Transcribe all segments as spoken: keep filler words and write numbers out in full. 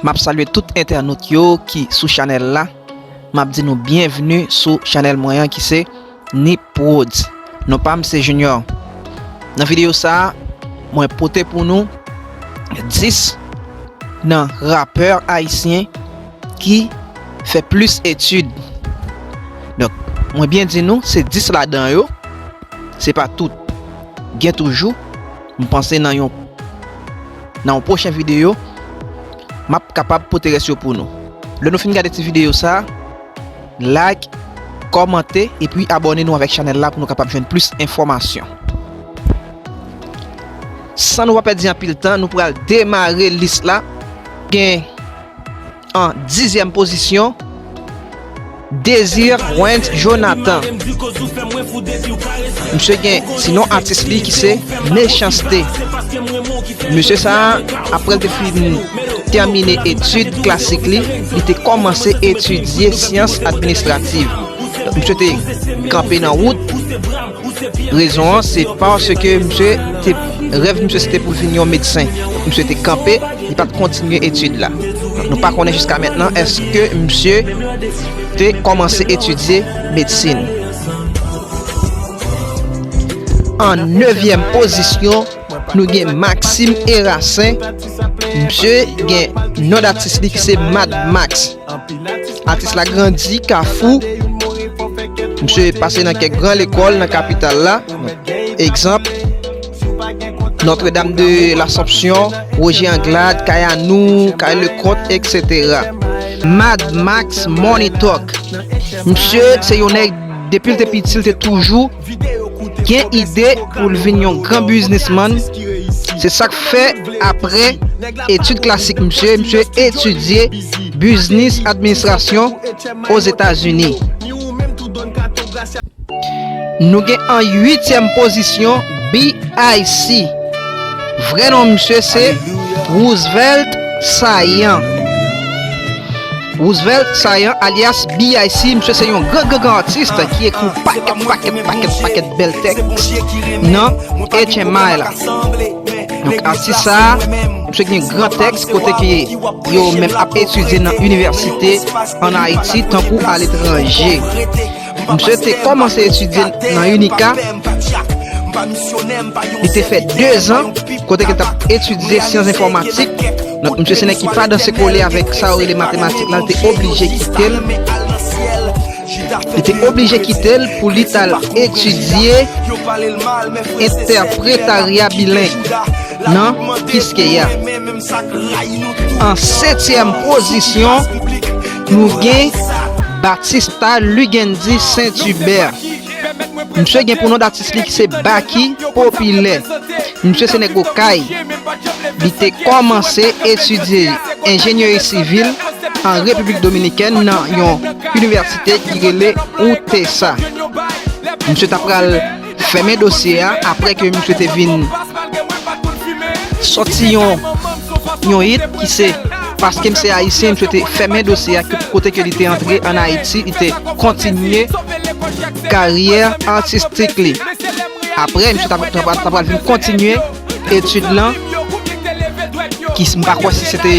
M ap salye tout entènot yo ki sou chanèl la. M ap di nou byenvni sou chanèl mwen an ki se Nip Prodz. Non pa m se Junior. Nan videyo sa a, mwen pote pou nou dis nan rapè ayisyen ki fè plis etid. Donk, mwen byen di nou, se dis ladan yo, se pa tout. Gen toujou, m panse nan yon, nan yon pwochen videyo, m ap kapab pote rès yo pou nou. Lè nou fin gade ti videyo sa, like, kòmante, epi abòne nou avèk chanèl la pou nou kapab jwenn plis enfòmasyon. San nou pa pèdi anpil tan, nou pral demare lis la. Gen an dizyèm pozisyon, Désir Wens Jonathan. Misye gen ti non atis li ki se Mechanste. Misye sa a, apre l te fin tèmine etid klasik li, li te kòmanse etidye syans administrativ. Donk, misye te kanpe nan wout. Rezon an, se paske misye te, rèv misye se te pou vin yon medsen. Misye te kanpe, li pa t kontinye etid la. Donk, nou pa konnen jiska mentnan èske misye te kòmanse etidye medsin. An nevyèm pozisyon, nou gen Maxime Erassin. Misye gen non datis li ki se Mad Max. Atis la grandi Kafou. Misye pase nan kèk gran lekòl nan kapital la. Egzanp, Notre-Dame de l'Assomption, Roger Anglade, Kay Anou, Kay Leconte, et cetera. Mad Max Money Talk. Misye se yon nèg, depi l te piti, l te toujou gen ide pou l vin yon gran biznismann. Se sa k fè, apre etid klasik misye, misye etidye biznis administrasyon Ozetazini. Nou gen an uityèm pozisyon B I C. Vrè non misye se Roosevelt Saillant. Roosevelt Saillant, alyas B I C, misye se yon gran, gran, gran atis ki ekri pakèt, pakèt, pakèt, pakèt bèl tèks nan H M I la. Donk, atis sa a, misye gen gran tèks kote ke yo menm ap etidye nan inivèsite ann Ayiti tankou aletranje. Misye te kòmanse etidye nan UNICA. Li te fè dezan kote ke l t ap etidye syans enfòmatik. Donk, misye se nèg ki pa danse kole avèk sa yo rele matematik la, li te oblije kite l. Li te oblije kite l pou li t al etidye entèpretarya bileng nan Kiskeya. An setyèm pozisyon, nou gen Batista Luguendy Saint-Hubert. Misye gen pou non datis li ki se Baky Popilè. Misye se nèg Okay. Li te kòmanse etidye enjenyeri sivil an Repiblik Dominikèn nan yon inivèsite ki rele UTESA. Misye ta pral fèmen dosye a apre ke misye te vin sòti yon, yon it ki se Paske m se Ayisyen, misye te fèmen dosye a kote ke li te antre ann Ayiti, li te kontinye karyè atistik li. Apre, misye ta, ta, ta pral vin kontinye etid lan, ki s-, m pa kwè si se te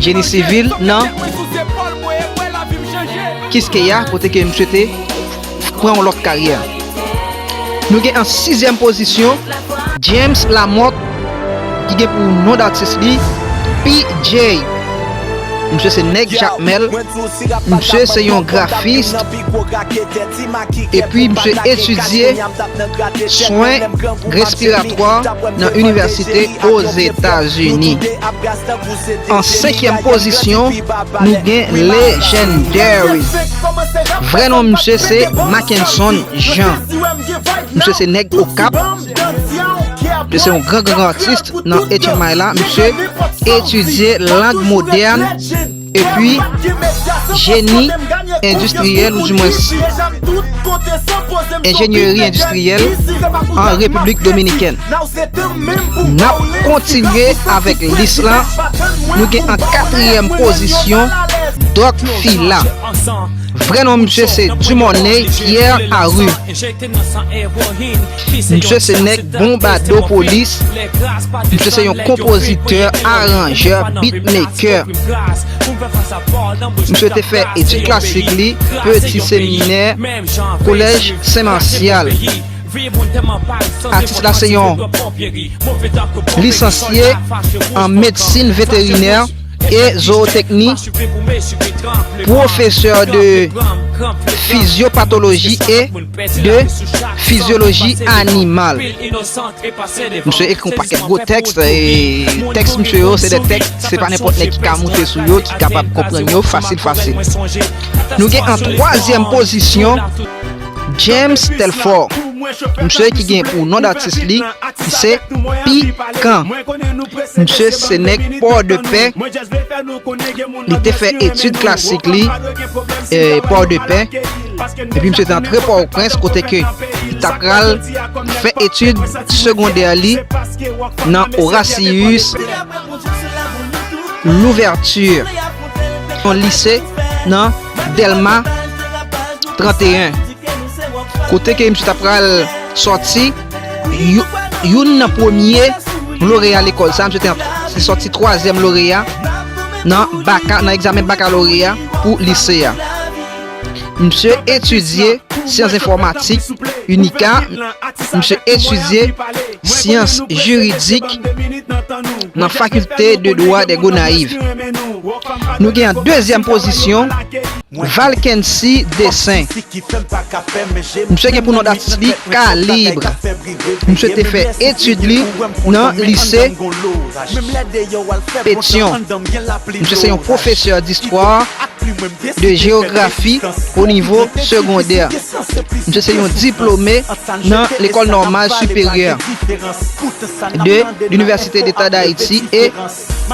jeni sivil, nan Kiskeya, kote ke misye te pran yon lòt karyè. Nou gen an sizyèm pozisyon, James Lamothe, ki gen pou non datis li, P J. Misye se nèg Jakmèl. Misye se yon grafis. Epi misye etidye swen respiratwa nan inivèsite Ozetazini. An senkyèm pozisyon, nou gen Legendary. Vrè non misye se Mackenson Jean. Misye se nèg Okap. Misye se yon gran, gran, gran atis nan H M I la. Misye etidye lang modèn epi jeni endistriyèl, oudimwens enjenyeri endistriyèl an Repiblik Dominikèn. N ap kontinye avèk lis lan. Nou gen an katriyèm pozisyon Doc Fila. Vrè non misye se Dumornay Pierre Aru. Misye se nèg Bonbadopolis. Misye se yon konpozitè, aranjè, beatmaker. Misye te fè etid klasik li, Petit Séminaire, Kolèj Sen Masyal. Atis la se yon lisansye an medsin veterinè e zoyotekni, pwofesè de fizyopatoloji e de fizyoloji animal. Misye ekri yon pakèt gwo tèks, e tèks misye yo, se de tèks, se pa nenpòt nèg ki ka moute sou yo, ki kapab konprann yo fasil, fasil. Nou gen an twazyèm pozisyon, James Telfort. Misye ki gen pou non datis li, se Pikan. Misye se nèg Pòdepè. Li te fè etid klasik li, e, Pòdepè. Epi misye te antre Pòtoprens, kote ke li ta pral fè etid segondè li nan Horatius Louverture, yon lise nan Dèlma trannteyen. Kote ke misye ta pral sòti you-, youn nan premye loreya lekòl sa, misye te, te sòti twazyèm loreya nan baka, nan egzamen bakaloreya pou lise a. Misye etidye syans enfòmatik, UNICA. Misye etidye syans jiridik nan Faculté de Droit de Gonayiv. Nou gen an dezyèm pozisyon, Valkency Dessin. Misye gen pou non datis li Kalib. Misye te fè etid li nan lise Pétion. Misye se yon pwofesè distwa, de jewografi o nivo segondè. Misye se yon diplome nan Lekòl Nòmal Siperyè de l'Université d'État d'Haïti e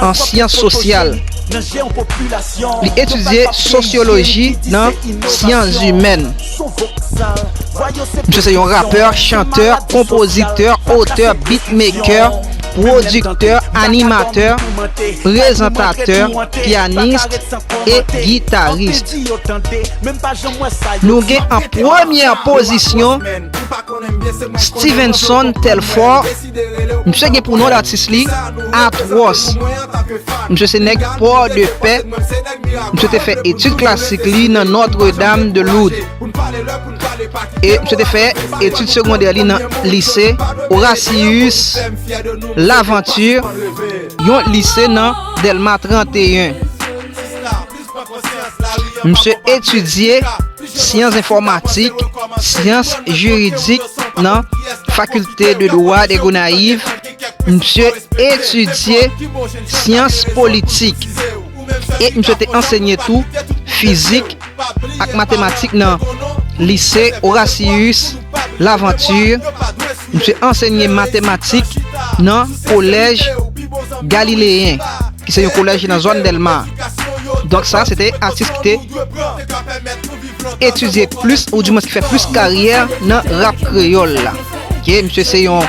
an syans sosyal. Li etidye sosyoloji nan syans imèn. Misye se yon rapè, chantè, konpozitè, otè, beatmaker, pwodiktè, animatè, prezantatè, pyanis e gitaris. Nou gen an premyè pozisyon Stevenson Telfort. Misye gen pou non datis li Atwòs. Misye se nèg Pòdepè. Misye te fè etid klasik li nan Notre Dame de Lourdes. E misye te fè etid segondè li nan lise Horatius Laventure, yon lise nan Dèlma trannteyen. Misye etidye syans enfòmatik, syans jiridik nan Faculté de Droit de Gonayiv. Misye etidye syans politik. E misye te ansenye tou fizik ak matematik nan lise Horatius Laventure. Misye ansenye matematik nan kolèj Galiléen, ki se yon kolèj nan zòn Dèlma. Donk sa, se te atis ki te etidye plis, oudimwens ki fè plis karyè nan rap kreyòl la. Ok, misye se yon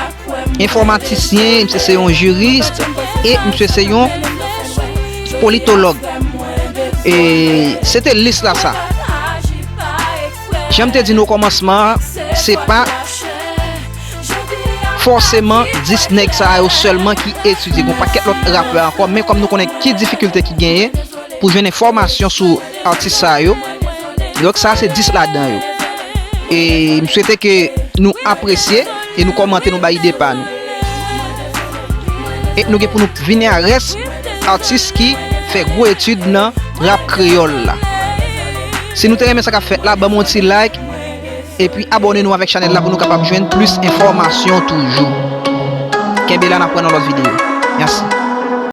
enfòmatisyen, misye se yon jiris, e misye se yon politològ. E se te lis la sa. Jan m te di nou o kòmansman an, se pa fòseman dis nèg sa yo sèlman ki etidye. Gen yon pakèt lòt rapè ankò, men kòm nou konnen ki difikilte ki genyen pou jwenn enfòmasyon sou atis sa yo, donk sa se dis ladan yo. E m swete ke nou apresye e nou kòmante, nou bay ide pa nou. E nou gen pou nou vini a rès atis ki fè gwo etid nan rap kreyòl la. Si nou te renmen sa k ap fèt la, ban m yon ti like, epi abòne nou avèk chanèl la pou nou kapab jwenn plis enfòmasyon toujou. Kenbe la, n ap wè nan lòt videyo. Mèsi.